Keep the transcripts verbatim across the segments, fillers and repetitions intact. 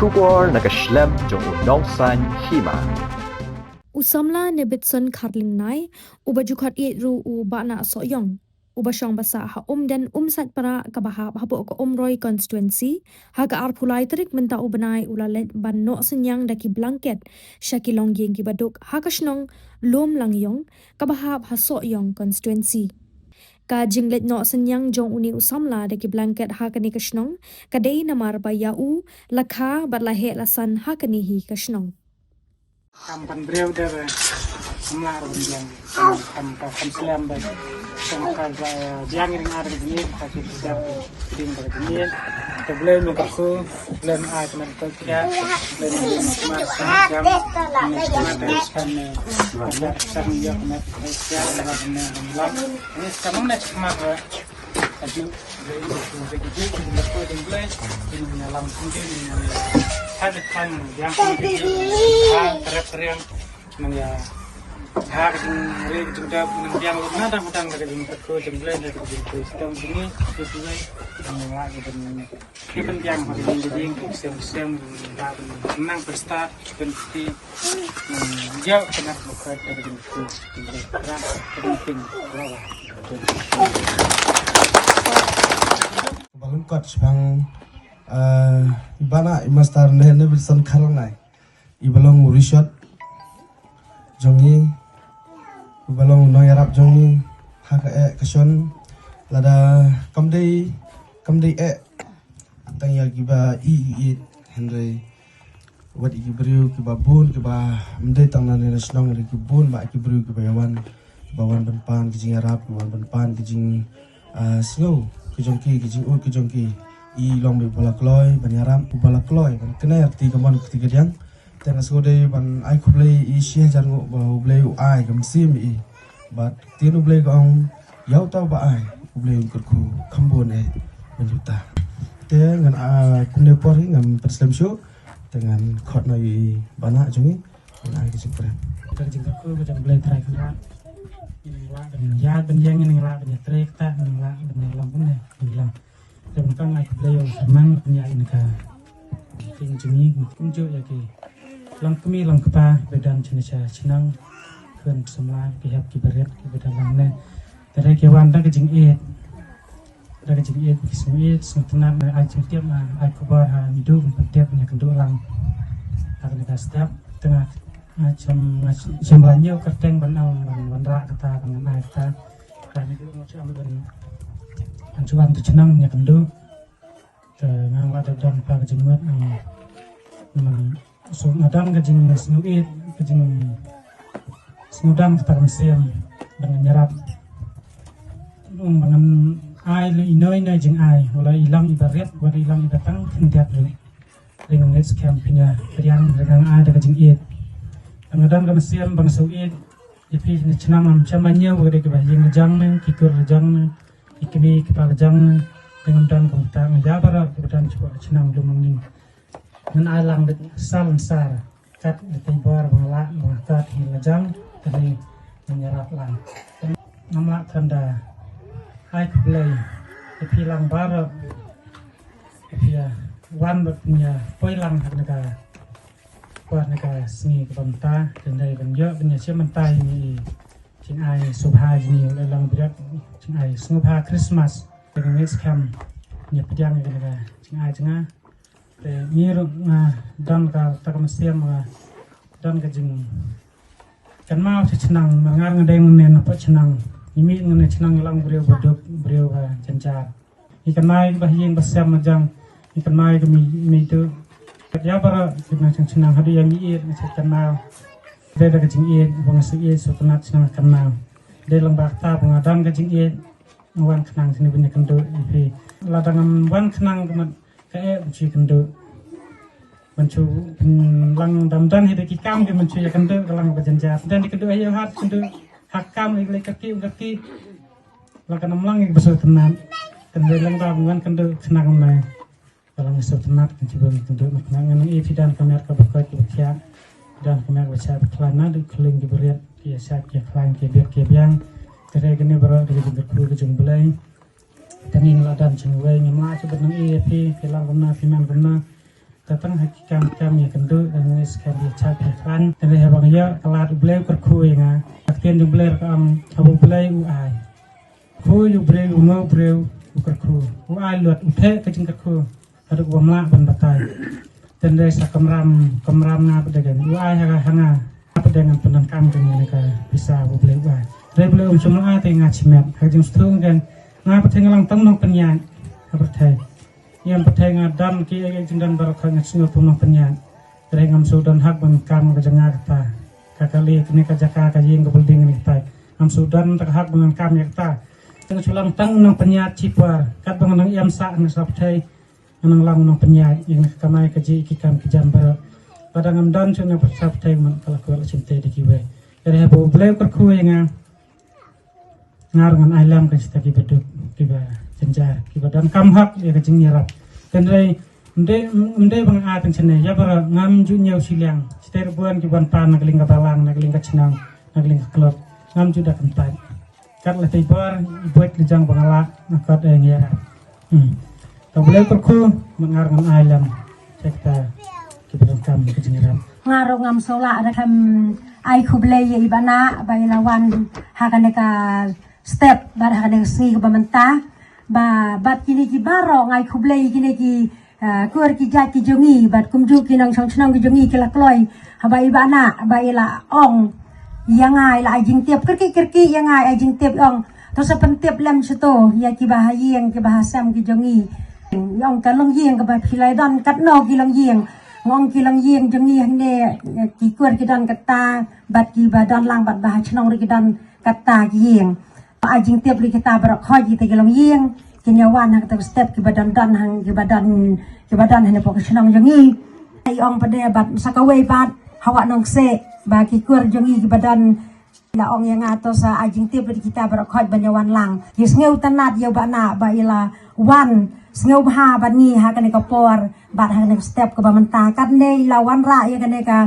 Khubor na ka shlem jong u Nongsaiñ Hima. U samla Nebitson Kharlingnai, uba ju khot ïeit ruh u Bah Nah Sohiong, uba shong ba sah ha Umden Umsaitpara kaba hap hapoh ka Umroi constituency, ha ka arphew lai tarik mynta u bnai u la leit ban noh synñiang da ki blanket sha ki longïing kiba duk ha ka shnong Lumlangiong kaba hap ha Sohiong constituency. Ka jingleit noh synñiang jong une u samla da ki blanket ha kane ka shnong ka dei namar ba ïa u la kha bad la heh la san ha kane hi ka shnong. Kam pan briew da ba samla ra ban biang. Kam, kam, kam slem ba. Kam, kam, eh, biang ring ar ba ni, ka ki da ding ba ni. Te Blei Nongkyrkhu, Blei Nongai, Kmar Kyrkieh, Blei Nongkyrkhu, Kmar Kyrkieh, Kmar Kyrkieh, Kmar Kyrkieh, Kmar Kyrkieh. Ni sekarang nak Kmar. Aju, aju, aju, aju, aju, aju, aju, aju, aju, lam tinggi, ada kan, yang tinggi, ah, terap-terang, nang ya, ha, ring, ring, jingdap, nang yang, nang dang, dang, ring, terku, jingblai, ring, ring, ring, sedang bunyi, sesuai, nang lagi bunyi. Ki pynbiang ha ka jingdijing, ki ksem ksem, nang pynstad, ki pynpti, nang ïa ka nak mukhat da ka jingpti, jingpti, jingpti, jingpti. Ba lyngkot shaphang, eh, i Bah Nah, i Master Nebitson Kharlingnai. Iba long u rishot jong ngi, iba long u nongïarap jong ngi ha ka eh ka shon, lada kam dei, kam dei eh tang ïa kiba i, i, i, hynrei wat ïa ki briew kiba bun, kiba ym dei tang na ne na shnong, hynrei ki bun bah ki briew kiba ïa wan, kiba wan ban pan ki jingïarap, kiba wan ban pan ki jing, ah, sngew ki jong ki, ki jingud ki jong ki. I long ba la kloi ban ïarap, ba la kloi ban kner kti kamon kti kadiang. Te nga sngewdei ban ai khublei i shi hajar nguh ba U Blei u ai ka mynsiem i. Bad ktien U Blei ka ong, ïa uta uba ai, U Blei un kyrkhu kham bun eh ban ïa uta. Te ngan, ah, kumne por hi ngam pynslem shuh. Te ngan khot noh ïa i Bah Nah jong ngi, ngan ai ka jingkren. Ka jingkyrkhu ka jong U Blei Trai Kynrad. Ngin lah ban ïa ban ïeng, ngin lah ban ïa trei kata, ngin lah ban ïa long kumne, ngin lah. Te ban kong ai khublei ïa u Trai Kynrad ban ïa ïa ka jingïing kumjuh ïa ki long kmie long kpa ba don sha ne sha shnong, khun samla, ki hep ki barit kiba don lang ne. Te ki wan da ka jingïeit, da ka jingïeit, ki sngewïeit sngewtynnat, ai jingtip, ai khubor ha Midu ban pyntip ïa ka duh lang. Ha kane ka step te nga, nga shem, nga shem la ñiew kyrteng ban ong ban wanrah kata ban ngan ai kata. Ka Midu nga shem ban, ban shu wan tu chnong ïa ka duh. Te nga la da don pa ka jingmut, nga, nga, so nga don ka jingsngewïeit, ka jingsngewdang kata ka mynsiem ban ngan ïarap. Ong ba ngan ai ïa ino ino jingai, wala i long iba rit, wala i long iba tang khyndiat ruh. Ring ngeit skhem pynïa pdiang, ring nga ai da ka jingïeit. Nga don ka mynsiem ba nga sngewïeit ïa phi na chnong, ngam shem ban ñiew ba ka dei kiba ïing la jong ne, ki kur la jong ne, ki kmie ki kpa la jong ne. Te ngam don kumta, nga ïa baroh kiba don shapoh chnong Lumlangiong. Ngan ai lang beit sal sar kat ïa ka bor ba nga lah, ba nga kat hi la jong, te hi ngan ïarap lang. Ngam lah than da ai khublei ïa phi lang baroh. Ïa phi ïa wan bad pynïa poi lang ha kane ka, ha kane ka sngi kaba mynta, te dei ban ïoh ban ïa shim bynta ïa ngi i jingai sngewbha jong ngi, u la long bad jingai sngewbha Christmas. Te ngi ngeit skhem ngi pdiang ïa kane ka jingai jong nga. Te ngi ruh nga don kata ka mynsiem, nga don ka jingkynmaw sha chnong, mar nga nga dei ngan ne na pdeng chnong. Ngi mih ngan ne chnong, ngi long briew ba duk, briew ba jynjar. Ngi kynmaw ïa ka ba ha ïing ba sem ba jong, ngi kynmaw ïa ka mih, mih duh. Kat ïa baroh ki nongshong shnong haduh ïa ngi ïeit ngi sa kynmaw. Dei da ka jingïeit ba nga sngewïeit sngewtynnat sngewkynmaw. Dei lang ba kata ba nga don ka jingïeit. Nga wan khnang shane ban ïakynduh ïa phi. Lada ngam wan khnang ka mut kaei ban shu ïakynduh. Ban shu, mm, lang dam don hi da ki kam ki ban shu ïakynduh ka lang ba jynjar. Don ïakynduh ha ïew hat, ïakynduh ha kam, lei lei kyrkieh kyrkieh. La ka nam lang ïa ka ba sngewtynnat. Kan dei lang ba wan kynduh khnang ne. Ka long sngewtynnat kan shu ban kynduh, ngan ong ïa phi don ka mer kaba koit kaba khiah, don ka mer kaba shait ba khlaiñ naduh khlieng ki barit, ki ïa shait ki ïa khlaiñ, ki ïa biang ki ïa biang. Te hynrei kane baroh dei ka jingkyrkhu ka jong U Blei. Te ngi la don sha ngi wei, ngim lah shuh ban ong ïa phi, phi long kumno, phi man kumno. Tang ha ki kam kam ïa kynduh, tang ne skhem ïa chak ïa klan. Tang ne haba nga ïoh ka lad U Blei u kyrkhu ïa nga. Ka ktien jong U Blei ka ong, haba U Blei u ai, kyrkhu ïa u briew, u ong u briew u kyrkhu. U ai lut, u theh ka jingkyrkhu. Haduh ba mlah ban batai. Tang ne sa kamram, kamram nga pat de kan. U ai ha nga, ha nga. Pat de ngan pyndonkam kane ka pisa ba U Blei u ai. Hynrei U Blei um shym la ai te nga shimet. Ha ka jingsngewthuh kan. Nga pat de nga long tang nongpynïaid ha pyrthei. Ïa pyrthei nga don ki, ki jingdon baroh, nga sngew tang nongpynïaid. Hynrei ngam shu don hok ban kam ka jong nga kata. Ka kali kane ka jaka, ka ïing, ka building kane kata. Ngam shu don tang hok ban kam ïa kata. Tang shu long tang nongpynïaid shipor. Katba nga nang ïam sah nga sha pyrthei. Nga nang long nongpynïaid ïa ka kamai kajih, ki kam ki jam baroh. Lada ngam don shuh na pyrsa pyrthei, man ka la kwah la chim te da kiwei. Hynrei haba U Blei u kyrkhu ïa nga, nga ruh ngan ai lem ka shata kiba duk, kiba jynjar, kiba donkam hok ïa ka jingïarap. Hynrei ym dei, ym dei ba nga ai tang shane, ïa baroh, ngam ju ñiew shiliang. Shata ruh bun kiba wan pan na ka liang ka balang, na ka liang ka chnong, na ka liang ka club. Ngam ju da kyntait. Kat la tei bor, i buit la jong ba nga lah, nga kot ïa nga ïarap. Hmm. Tang U Blei u kyrkhu, man nga ruh ngan ai lem. Check ta, kiba donkam ka jingïarap. Nga ruh ngam shu lah da khlem ai khublei ïa i Bah Nah, ba i la wan ha kane ka step, bad ha kane ka sngi kaba mynta. Ba, bad kine ki baroh nga ai khublei kine ki, ah, kur ki jait ki jong ngi, bad kumjuh ki nongshong shnong ki jong ngi ki la kloi. Haba i Bah Nah, ba i la ong ïa nga, i la ai jingtip, kyrkieh kyrkieh ïa nga, ai jingtip, ong. To sa pyntip lem shato ïa kiba ha ïing, kiba ha sem ki jong ngi. Ong ka longïing kaba phi la don katno ki longïing. Ong ki longïing jong ngi hangne, ki kur ki don kata, bad kiba don lang bad ba ha shnong ruh ki don kata ki ïing. Ai jingtip ruh kita baroh khoit kita ki longïing. Kin ïa wan ha kata ka step kiba don don hang, kiba don, kiba don hangne hapoh ka shnong jong ngi. Ai ong pat de bad sa kawei pat, Hawah Nongkseh, ba ki kur jong ngi kiba don la ong ïa nga to sa ai jingtip ruh kita baroh khoit ban ïa wan lang. Ïa sngewtynnad ïa u Bah Nah ba i la wan sngewbha bad ngi ha kane ka por bad ha kane ka step kaba mynta. Katne i la wanrah ïa kane ka,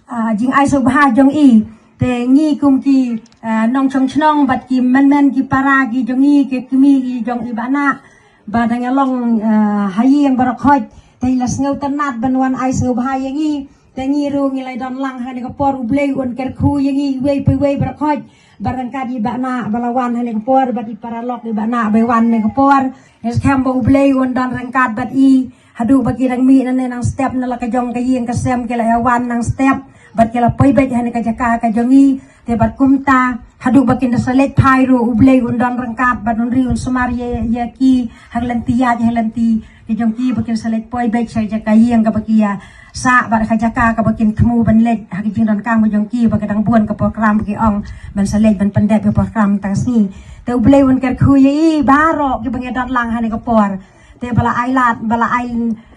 ah, jingai sngewbha jong i. Te ngi kum ki, ah, nongshong shnong bad ki men men ki para ki jong ngi, ki kmie ki jong i Bah Nah. Ba dang ïa long, ah, ha ïing baroh khoit. Te i la sngewtynnad ban wan ai sngewbha ïa ngi. Te ngi ruh ngi la don lang ha kane ka por, U Blei un kyrkhu ïa ngi iwei pa iwei baroh khoit. Bad ryngkat i Bah Nah ba la wan ha kane ka por, bad i paralok i Bah Nah ba i wan ha kane ka por. Ngi skhem ba U Blei un don ryngkat bad i. Haduh ba ki dang mih nangne nang step na la ka jong ka ïing ka sem ki la ïa wan nang step. Bad ki la poi beit ha kane ka jaka ka jong ngi. Te bad kumta, haduh ba kin da sa leit phai ruh, U Blei un don ryngkat, bad un ri un sumar ïa, ïa ki, ha lynti ïaid, ha lynti, ki jong ki ba kin sa leit poi beit sha jaka ïing kaba ki ïa sah, bad ka jaka kaba kin thmu ban leit, ha ki jingdonkam ka jong ki, ba ka dang bun ka program ba ki ong, ban sa leit ban pyndep ïa program tang sngi. Te U Blei un kyrkhu ïa i, baroh kiba ngi don lang ha kane ka por. Te ba la ai lad, ba la ai,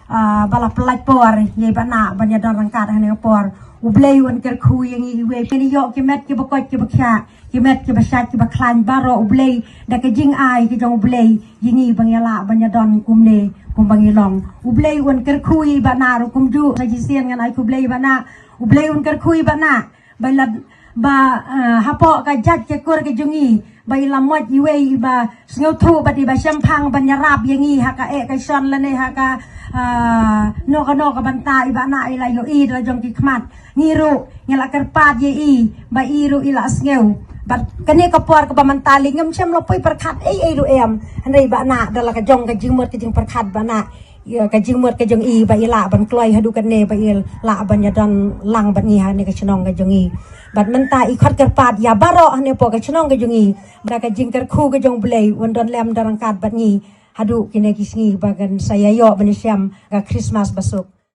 ah, ba la pyllait por, ïa i Bah Nah, ban ïa don ryngkat ha kane ka por. U Blei un kyrkhu ïa ngi iwei. Ngi ïoh ki met kiba koit kiba khiah, ki met kiba shait kiba khlaiñ baroh U Blei, da ka jingai ka jong U Blei, ïa ngi ba ngi lah ban ïa don kumne, kumba ngi long. U Blei un kyrkhu ïa i Bah Nah ruh kumjuh, sa shisien ngan ai khublei i Bah Nah. U Blei un kyrkhu ïa i Bah Nah. Ba i la, ba, eh, hapoh ka jait ka kur ka jong i, ba i la mot iwei iba sngewthuh bad iba shemphang ban ïarap ïa ngi ha ka eh ka shon lane ha ka, eh, no ka no ka bynta i Bah Nah i la ïohi da la jong ki khmat. Ngi ruh ngi la kyrpad ïa i ba i ruh i la sngew. Bad kane ka por kaba mynta lei ngam shym la poi pyrkhat ei ei ruh em. Hynrei Bah Nah da la ka jong ka jingmut ka jingpyrkhat Bah Nah. Ïa ka jingmut ka jong i ba i lah ban kloi haduh katne ba i lah ban ïa don lang bad ngi ha kane ka shnong ka jong i. Bad mynta i khot kyrpad ïa baroh hangne hapoh ka shnong ka jong i. Ba ka jingkyrkhu ka jong U Blei un don lem don ryngkat bad ngi. Haduh kine ki sngi ba kan sa ïa ïoh ban ïa shem ka Christmas ba suk.